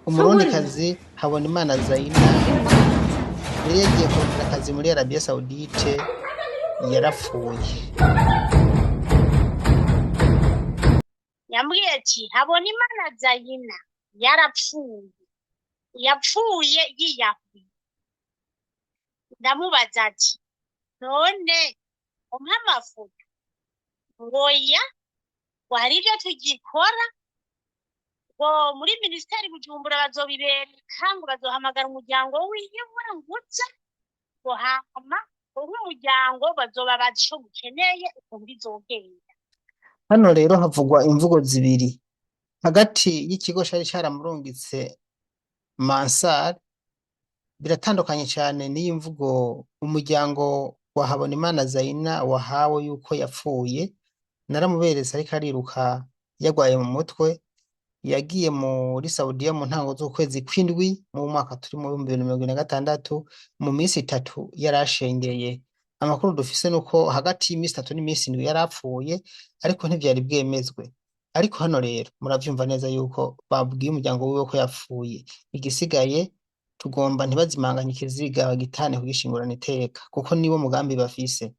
Umurundikazi Habonimana Zaina yari yagiye kurondera akazi muri Arabie Saoudite yarapfuye. Yambwiye ati Habonimana Zayina yarapfuye, yapfuye yiyahuye. Ndamubaza ati none umpe amafoto? Ngoya ngo hari ibyo tugikora, ngo muri minisiteri Bujumbura bazobibereka, ngo bazohamagara umuryango wiwe nguze, ngo hama nk'umuryango bazobabaza ico mukeneye ukuntu bizogenda. Hano rero havugwa imvugo zibiri hagati y'ikigo cari caramurungitse Mansar, biratandukanye cane n'iyi mvugo umuryango wa Habonimana Zaina wahawe yuko yapfuye. Naramuberetse ariko ariruka yagwaye mu mutwe. Yagiye muri Saudiya mu ntango z'ukwezi kw'indwi mu mwaka turi mu 2026, mu minsi 3 yarashengeye. Amakuru dufise nuko hagati y'imisi 3 n'imisi 7 yarapfuye, ariko ntivyari bwemezwe. Ariko hano rero muravyumva neza yuko babwiye umuryango wiwe ko yapfuye. Igisigaye tugomba ntibazimanganye ikiziga, bagitane kugishingurana iteka, kuko niwo mugambi bafise.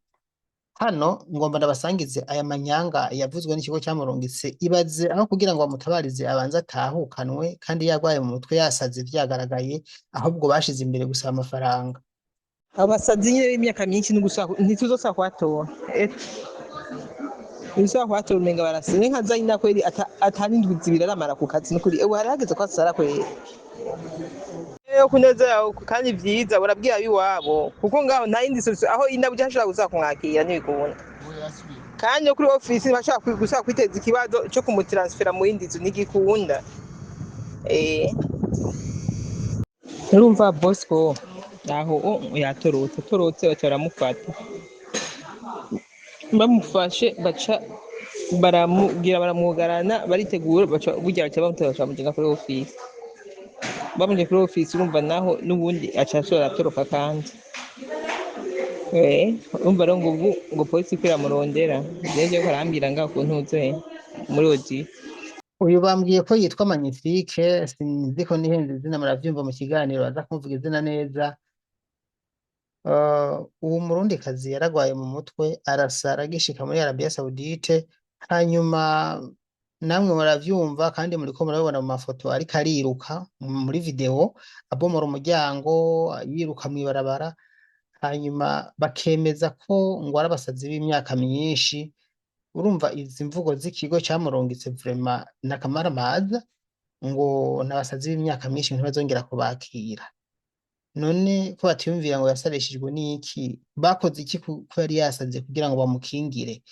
Hano ngomba ndabasangize aya manyanga yavuzwe n'ikigo cyamurungitse. Ibaze aho kugira ngo bamutabarize abanze atahukanwe kandi yarwaye mu mutwe, yasaze vyagaragaye, ahubwo bashize imbere gusaba amafaranga. Abasazi nyine b'imyaka myinshi ntituzosubira kubatora. Ntituzosubira kubatora, umenga barasa nka Zayina kweri, ata n'indwi 2 aramara ku kazi. Nukuri ubu hari hageze ko asara kweri. Yo kunezera kandi vyiza barabwira abiwabo, kuko ngaho nta yindi solution, aho inabuja hashobora gusa kumwakira ntibikunda, kandi no kuri office ntibashobora gusubira kwiteza ikibazo co kumutransfera mu yindi nzu, ntigikunda. Urumva Bosco aho yatorotse, atorotse baca baramufata, bamufashe baca baramubwira, baramwugarana, baritegura, baca burya baca bamutera, baca bamujana kuri office. Bamujanye kuri office, urumva naho n'ubundi aca ashobora atoroka kandi. Urumva rero ngo ubu ngo polisi iko iramurondera, jewe ko arambwira ngaho ku ntuze muri odi. Uyu bambwiye ko yitwa Magnifique, sinzi ko nihenze izina, muravyumva mu kiganiro baza kumvuga izina neza. Uwo murundikazi yaragwaye mu mutwe, arasara agishika muri Arabia Saoudite. Hanyuma namwe muravyumva kandi muriko murabibona mu mafoto, ariko ariruka muri video, abomora umuryango, yiruka mw'ibarabara. Hanyuma bakemeza ko ngo ari abasazi b'imyaka myinshi. Urumva izi mvugo z'ikigo camurungitse vraiment n'akamaramaza, ngo n'abasazi b'imyaka myinshi, ntibazongera kubakira. None ko batiyumvira ngo yasarishijwe n'iki, bakoze iki ko yari yasaze kugira ngo bamukingire?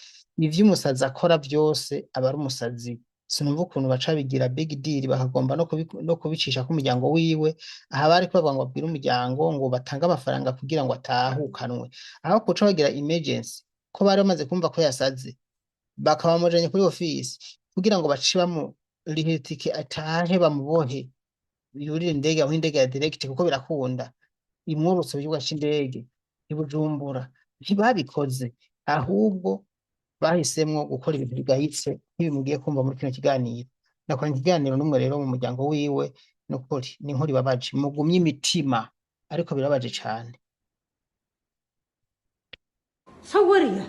Ivyo umusazi akora vyose aba ari umusazi. Sinumva ukuntu baca bigira big deal, bakagomba no kubicisha ku muryango wiwe. Aha bari bavuga ngo babwire umuryango ngo batange amafaranga kugira ngo atahukanwe, aho kuca bagira emergency ko bari bamaze kumva ko yasaze, bakaba bamujanye kuri office kugira ngo bace bamurihira itike atahe, bamubohe, yurire indege, aho indege ya direct, kuko birakunda, imwurutse ku kibuga c'indege i Bujumbura. Ntibabikoze, ahubwo bahisemwo gukora ibintu bigayitse nk'ibi mugiye kumva muri kino kiganiro. Nakoranye ikiganiro n'umwe rero mu muryango wiwe. Nukuri ni inkuru ibabaje, mugumye imitima, ariko birababaje cane. صوريه.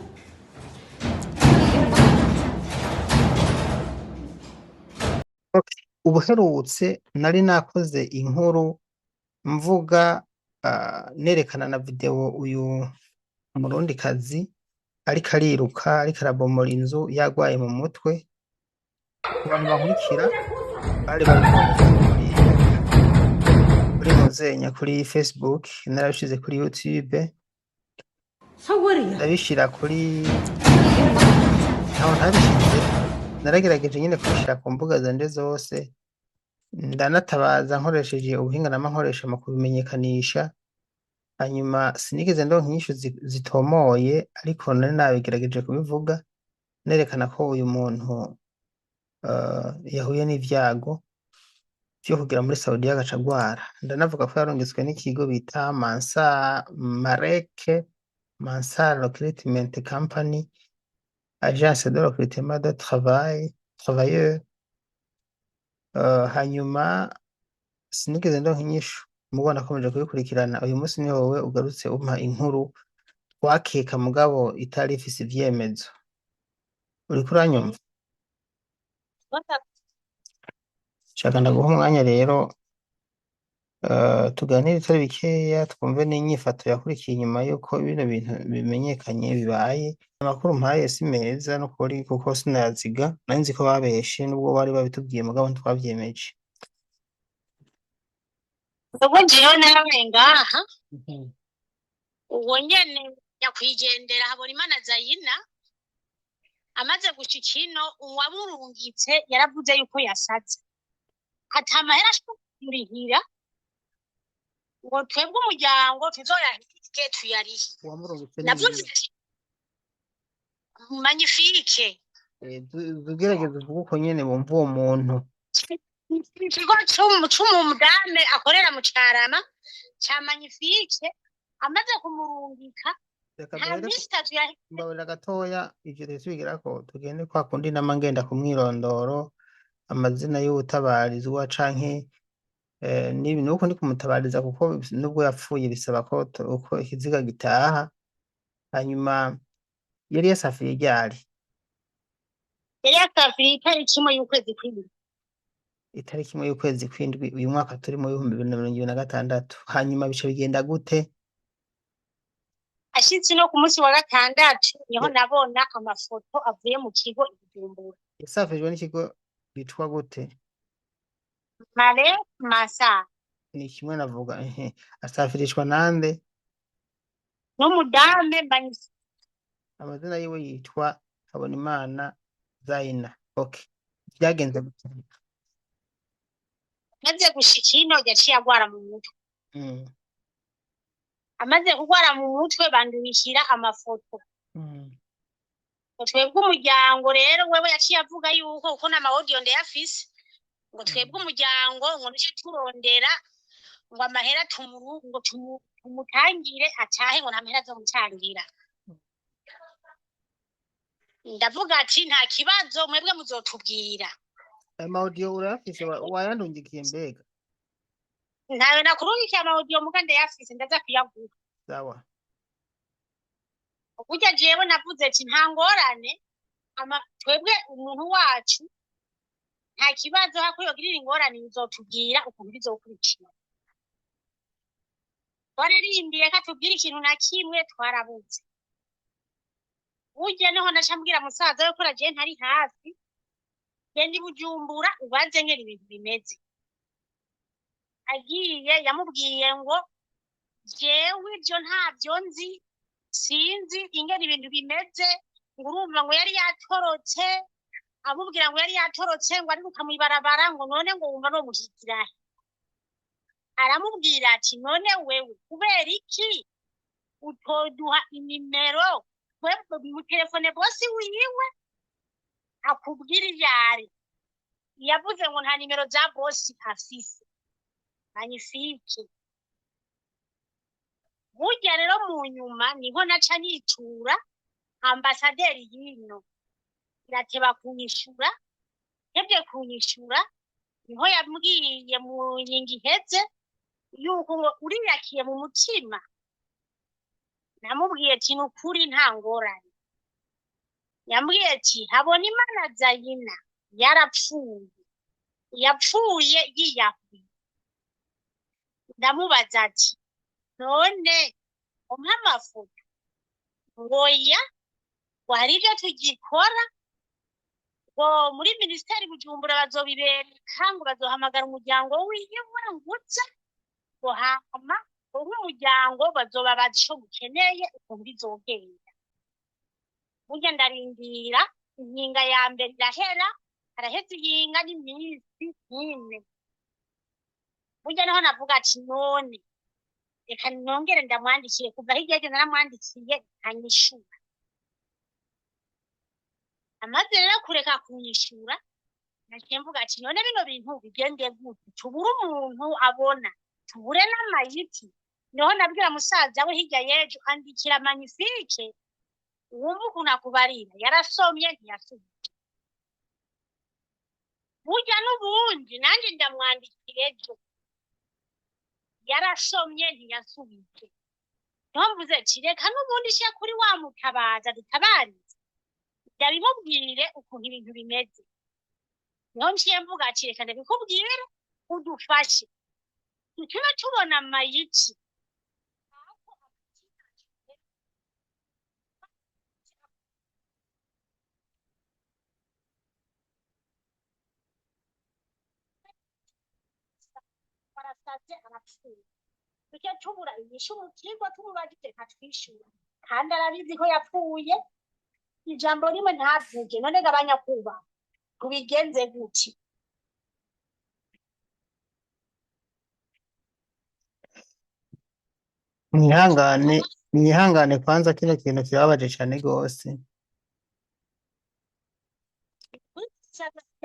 Okay. Ubuherutse nari nakoze inkuru mvuga, nerekana na video uyu murundikazi ariko ariruka, ariko arabomora inzu, yarwaye mu mutwe. Ku bantu bankurikira bari babibonye kuri Muzenya, kuri Facebook, narabishize kuri YouTube, صوريه. ndabishira kuri ntaho ntabishize. Naragerageje nyine kubishira ku mbuga zanje zose, ndanatabaza nkoresheje ubuhinga nama nkoresha mu kubimenyekanisha. Hanyuma sinigeze ndonka inyishu zitomoye, ariko nari nabigerageje kubivuga, nerekana ko uyu muntu yahuye n'ivyago vyo kugera muri Saudiya agaca agwara. Ndanavuga ko yarungitswe n'ikigo bita Mansa Mareke Mansar Recruitment Company, agence de recrutement de travail travailleurs. Hanyuma Sinigeze ndonka inyishu, mugabo nakomeje kubikurikirana. Uyu munsi niho wowe ugarutse umpa inkuru twakeka mugabo itari ifise ivyemezo. Uriko uranyumva? Shaka ndaguha umwanya rero, tuganire itari bikeya, twumve n'inyifato yakurikiye inyuma yuko bino bintu bimenyekanye bibaye. Amakuru mpaye si meza n'ukuri, kuko sinayaziga, nari nzi ko babeshe nubwo bari babitubwiye, mugabo ntitwavyemeje. Ubwo jewe nawe ngaha, uwo nyene nyakwigendera Habonimana Zayina amaze gushika ino, uwamurungitse yaravuze yuko yasaze, ati amahera ashobora kurihira ngo twebwe umuryango tuzoyahige tuyarihe. Uwamurungitse ni Navuze nde? ati Magnifique. Ugerageze uvuge uko nyene bumva uwo muntu. Ikigo c'umudame akorera mu Carama ca Magnifique, amaze kumurungika Reka nta duhere minsi 3 yaheze. Mbabarira gatoya, ivyo tubigerako, tugende kwa kundi nama ngenda ku mwirondoro, amazina y'uwutabarizwa canke nibi nuko ndi kumutabariza, kuko nubwo yapfuye bisaba ko uko ikiziga gitaha. Hanyuma yari yasafiye ryari? Yari yasafiriye itariki 1 y'ukwezi kw'indwi. Itariki 1 y'ukwezi kw'indwi uyu mwaka turi mu 2026. Hanyuma bica bigenda gute? Ashitse no ku munsi wa gatandatu niho nabona amafoto avuye mu kigo i Bujumbura. Yasafirijwe n'ikigo bitwa gute? Mare Masa. Ni kimwe navuga, ehe, asafirishwa nande? N'umudame Magnifique. Amazina yiwe yitwa Habonimana Zaina. Okay, vyagenze gute? Amaze gushika ino yaciye agwara mu mutwe. Amaze kugwara mu mutwe bandungikira amafoto. Ngo twebwe umuryango rero, wewe yaciye avuga yuko kuko n'ama audio ndayafise, ngo twebwe umuryango ngo nico turondera ngo amahera ngo tumutangire atahe, ngo nta mahera azomutangira. Ndavuga ati nta kibazo, mwebwe muzotubwira. Ayo ma audio urayafise? Wayandungikiye mbega? Ntawe nakurungikiye ama audio, muga ndayafise, ndaza kuyaguha. Sawa. Burya jewe navuze ati nta ngorane, ama twebwe umuntu wacu nta kibazo, hako yogirira ingorane bizotubwira ukuntu bizokurikira. Twararindiye ko atubwira ikintu na kimwe, twarabuze. Burya niho naca mbwira musaza we ko ragiye ntari hafi, genda i Bujumbura ubaze ngene ibintu bimeze. Agiye yamubwiye ngo jewe ivyo ntavyo nzi, sinzi ingene ibintu bimeze, ngo urumva ngo yari yatorotse, amubwira ngo yari yatorotse, ngo ariruka mw'ibarabara, ngo none ngo wumva no mushikirahe. Aramubwira ati none wewe kubera iki utoduha inimero, wewe mu telefone bosi wiwe akubwira iyo ari. Yavuze ngo nta nimero za bosi afise. Magnifique. Burya rero mu nyuma niho naca nitura ambasaderi yino, irateba kunyishura, ntevye kunyishura, niho yambwiye mu nyingi iheze yuko ngo uriyakiye mu mutima. Namubwiye ati nukuri nta ngorane. Yambwiye ati Habonimana Zayina yarapfuye, yapfuye yiyahuye. Ndamubaza ati none umpe amafoto, ngo oya, ngo hari ivyo tugikora, ngo muri minisiteri Bujumbura bazobibereka, ngo bazohamagara umuryango wiwe nguze, ngo hama ngo nk'umuryango bazobabaza ico mukeneye ukuntu bizogenda. Burya ndarindira, inkinga ya mbere irahera, haraheze ihinga n'iminsi 4. Burya niho navuga ati none reka nongere ndamwandikiye, kuva hirya y'ejo naramwandikiye ntanyishura. Amaze rero kureka kunyishura, naciye mvuga ati none bino bintu bigende gute, tubure umuntu abona, tubure n'amayiti. Niho nabwira musaza we hirya y'ejo andikira Magnifique wumva ukuntu akubarira. Yarasomye ntiyasubije. Burya n'ubundi nanjye ndamwandikira ejo. Yarasomye ntiyasubije. Niho mvuze nti reka n'ubundi sha kuri wa mutabaza dutabarize, ndabimubwire ukuntu ibintu bimeze. Niho nciye mvuga ati reka ndabikubwire udufashe, ntitube tubona amayiti. Barasaze arapfuye, tujya tubura inyishu mu kigo, tumubajije ntatwishyura kandi arabizi ko yapfuye, ijambo rimwe ntavuge. None gabanya kuba tubigenze gute? Mwihangane, mwihangane kwanza kino kintu kibabaje cane gose.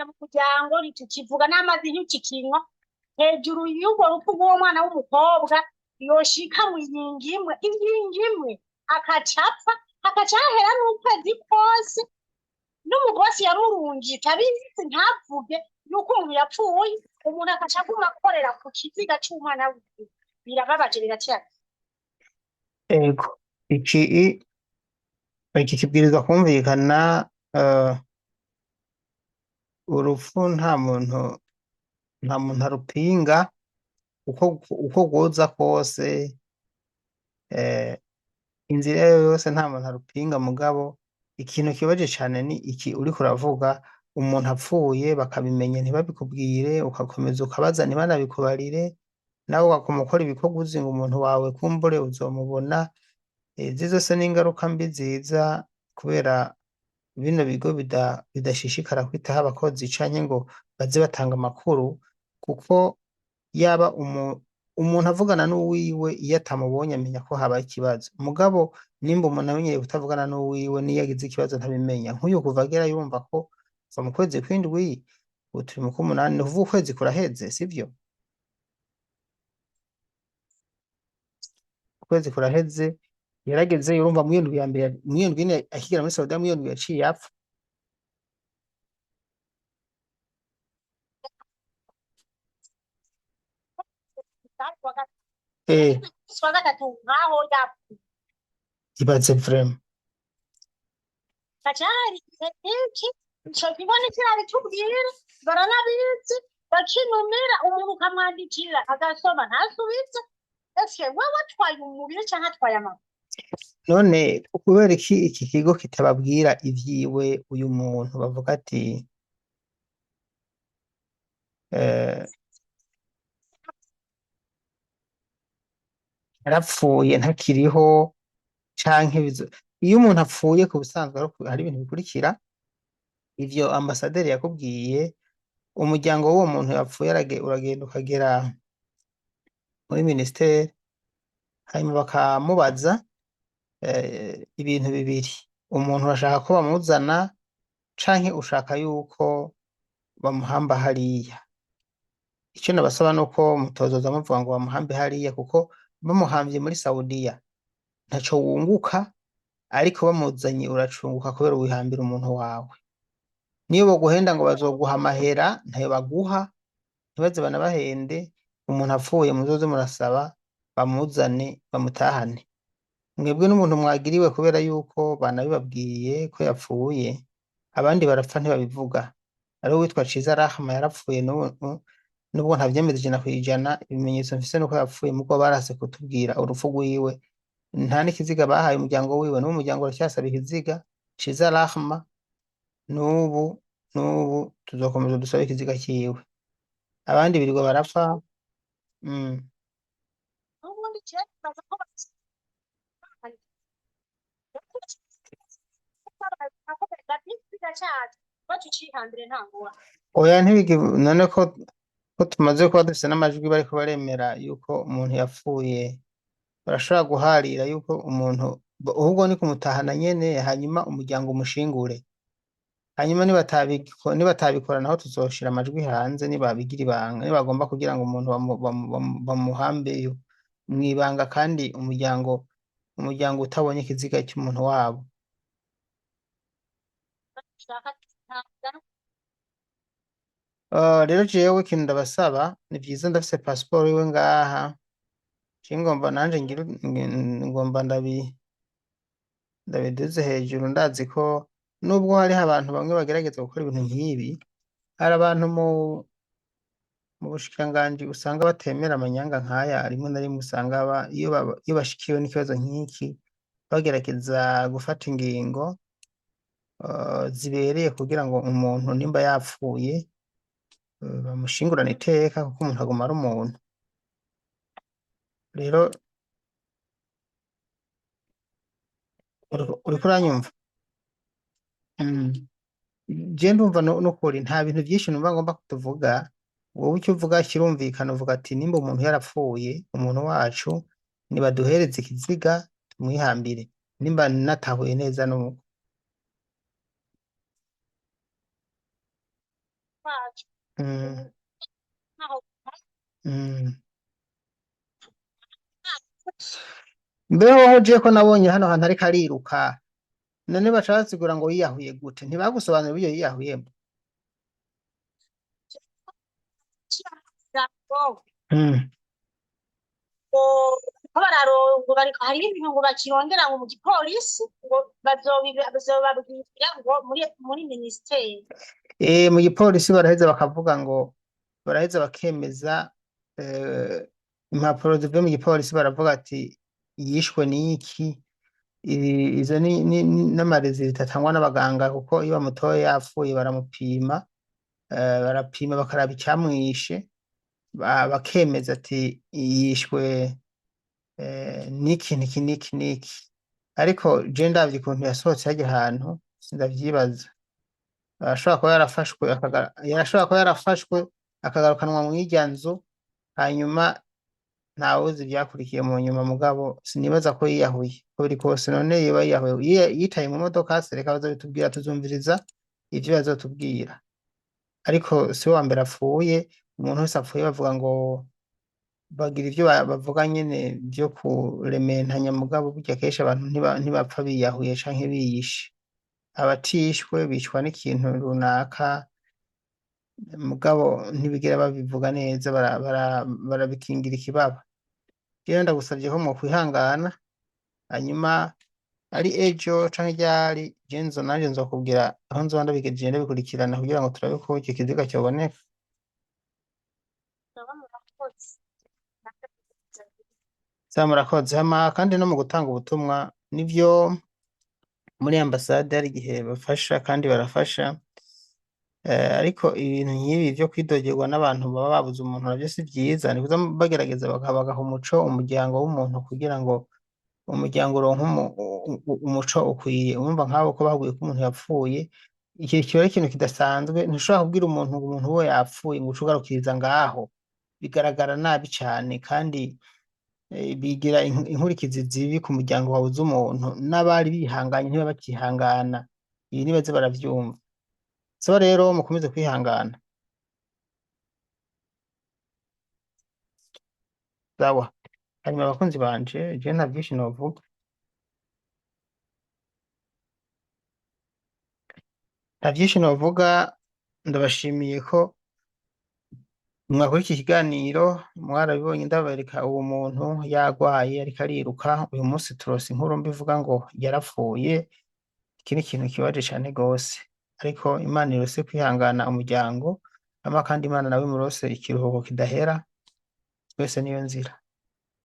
Mu muryango ntitukivuga n'amazi ntukikinywa hejuru y'urwo rupfu rw'uwo mwana w'umukobwa. Yoshika mu nkingi imwe, inkingi imwe akaca apfa, hakaca hahera n'ukwezi kose, n'umugosi yamurungitse abizi ntavuge yuko umuntu yapfuye, umuntu akaca aguma akorera ku kiziga c'umwana wiwe. Birababaje, birateye. Ego, iki kibwirizwa kumvikana. Urupfu nta muntu arupinga uko rwoza kose, inzira iyo ariyo yose nta muntu arupinga. Mugabo ikintu kibabaje cane ni iki uriko uravuga: umuntu apfuye bakabimenya ntibabikubwire, ugakomeza ukabaza ntibanabikubarire, nawe ugakoma ukora ibikorwa uzi ngo umuntu wawe kumbure uzomubona. Izi zose ni ingaruka mbi ziza kubera bino bigo bidashishikara kwitaho abakozi canke ngo baze batanga amakuru, kuko yaba umuntu avugana n'uwiwe, iyo atamubonye amenya ko habaye ikibazo. Mugabo nimba umuntu amenyereye kutavugana n'uwiwe, niyo agize ikibazo ntabimenya. Nk'uyu kuva agera yumva ko kuva mu kwezi kw'indwi, ubu turi mu kw'umunani, ni ukuvuga ukwezi kuraheze, sivyo? Ukwezi kuraheze, yarageze urumva mu ndwi ya mbere, mu ndwi nyene akigera muri Saudiya, mu ndwi yaciye apfa. Wa gatatu nkaho yapfuye. Ibaze vraiment. Haca hari igihe nk'iki, ico kigo ntikirabitubwira, baranabizi bakinumira. Umuntu ukamwandikira agasoma ntasubize. Ese wewe atwaye umubiri canke atwaye amaguru? None kubera iki kigo kitababwira ivyiwe uyu muntu, bavuga ati yarapfuye ntakiriho canke iyo umuntu apfuye ku busanzwe hari ibintu bikurikira ivyo ambasaderi yakubwiye. Umuryango w'uwo muntu yapfuye uragenda ukagera muri ministeri, hanyuma bakamubaza ibintu bibiri: umuntu urashaka ko bamuzana canke ushaka yuko bamuhamba hariya. Ico nabasaba nuko mutozoza muvuga ngo bamuhambe hariya, kuko bamuhamvye muri Saudiya ntaco wunguka, ariko bamuzanye uracunguka kubera wihambira umuntu wawe. Niyo boguhenda ngo bazoguha amahera, ntayo baguha, ntibaze banabahende. Umuntu apfuye muzoze murasaba bamuzane bamutahane. Mwebwe n'umuntu mwagiriwe kubera yuko banabibabwiye ko yapfuye. Abandi barapfa ntibabivuga. Hariho uwitwa Ciza Rahma yarapfuye, n'ubu nubwo ntavyemeza 100%, ibimenyetso mfise nuko yapfuye, mugo barase kutubwira urupfu rwiwe, nta n'ikiziga bahaye umuryango wiwe. N'ubu umuryango uracyasaba ikiziga. Ciza Rahma n'ubu tuzokomeza dusabe ikiziga ciwe. Abandi birirwa barapfa. N'ubundi je nibaza ko ikiziga cacu batucihambire nta ngorane. Oya, ntibigi. None ko tumaze kuba dufise n'amajwi bariko baremera yuko umuntu yapfuye, barashobora guharira yuko umuntu ahubwo ni kumutahana nyene, hanyuma umuryango umushingure. Hanyuma nibatabikora naho tuzoshira amajwi hanze. Nibabigira ibanga, nibagomba kugira ngo umuntu bamuhambeyo mw'ibanga, kandi umuryango utabonye ikiziga cy'umuntu wabo. Dushaka ntabwo. Rero jewe ikintu ndabasaba ni vyiza, ndafise pasiporo iwe ngaha. Je ngomba nanje ngire ngomba ndabiduze hejuru, ndazi ko nubwo hariho abantu bamwe bagerageza gukora ibintu nk'ibi, hari abantu mu bushikiranganji usanga batemera amanyanga nk'aya, rimwe na rimwe usanga iyo bashikiwe n'ikibazo nk'iki bagerageza gufata ingingo zibereye kugira ngo umuntu nimba yapfuye bamushingurane iteka, kuko umuntu aguma ari umuntu. Rero uriko uranyumva? Je ndumva nukuri nta bintu byinshi numva ngomba kutuvuga. Wowe icyo uvuga kirumvikana, uvuga ati nimba umuntu yarapfuye, umuntu wacu nibaduhereze ikiziga tumwihambire, nimba natahuye neza nuko. Wacu naho. Mbeho wowe je ko nabonye hano hantu ariko ariruka, none baca basigura ngo yiyahuye gute? Ntibagusobanurira uburyo yiyahuyemo? Ngo ngo bararongo bariko hariho ibintu ngo bakirondera ngo mu gipolisi ngo bazobabwira ngo muri minisiteri. Mu gipolisi baraheza bakavuga ngo baraheza bakemeza impapuro zivuye mu gipolisi, baravuga ati yishwe n'iki. Izo ni n'amarezi zitatangwa n'abaganga, kuko iyo bamutoye yapfuye baramupima, barapima bakaraba icyamwishe, bakemeza ati yishwe n'iki n'iki n'iki n'iki. Ariko je ndavye ukuntu yasohotse harya hantu sindavyibaza. Arashobora kuba yarafashwe yarashobora kuba yarafashwe akagarukanwa mu irya nzu, hanyuma ntawuzi ivyakurikiye mu nyuma, mugabo sinibaza ko yiyahuye. Uko biri kose none yoba yiyahuye yitaye mu modoka, se reka bazobitubwira, tuzumviriza ivyo bazotubwira. Ariko si we wa mbere apfuye, umuntu wese apfuye bavuga ngo bagira ivyo bavuga nyene vyo kurementanya, mugabo burya kenshi abantu ntibapfa biyahuye canke biyishe. Abatishwe bicwa n'ikintu runaka, mugabo ntibigera babivuga neza, barabikingira ikibaba. Rero ndagusavye ko mwokwihangana, hanyuma ari ejo canke ryari, je nzo nanje nzokubwira aho nzoba ndabigejeje ndabikurikirana kugira ngo turabe ko ico kiziga coboneka. Ndabona murakoze. Sawa, murakoze. Hama kandi no mu gutanga ubutumwa, nivyo muri ambasade hari igihe bafasha kandi barafasha, ariko ibintu nk'ibi vyo kwidogerwa n'abantu baba babuze umuntu navyo si vyiza. Ni kuza bagerageza bagaha umuco umuryango w'umuntu kugira ngo umuryango uronke umuco ukwiye. Urumva nk'abo ko bahuye ko umuntu yapfuye, iki kiba ari ikintu kidasanzwe. Ntushobora kubwira umuntu ngo umuntu we yapfuye ngo uce ugarukiriza ngaho, bigaragara nabi cane, kandi bigira inkurikizi zibi ku muryango wabuze umuntu, n'abari bihanganye ntiba bakihangana. Ibi nibaze baravyumva. Saba rero mukomeze kwihangana. Sawa. Hanyuma abakunzi banje, je nta vyinshi novuga. Nta vyinshi novuga, ndabashimiye ko mwakora iki kiganiro, mwarabibonye ndabereka uwo muntu yagwaye ariko ariruka. Uyu munsi turose inkuru mbi ivuga ngo yarapfuye. Iki ni ikintu kibabaje cane gose, ariko Imana irose kwihangana umuryango, hama kandi Imana nawe imurose ikiruhuko kidahera, twese niyo nzira.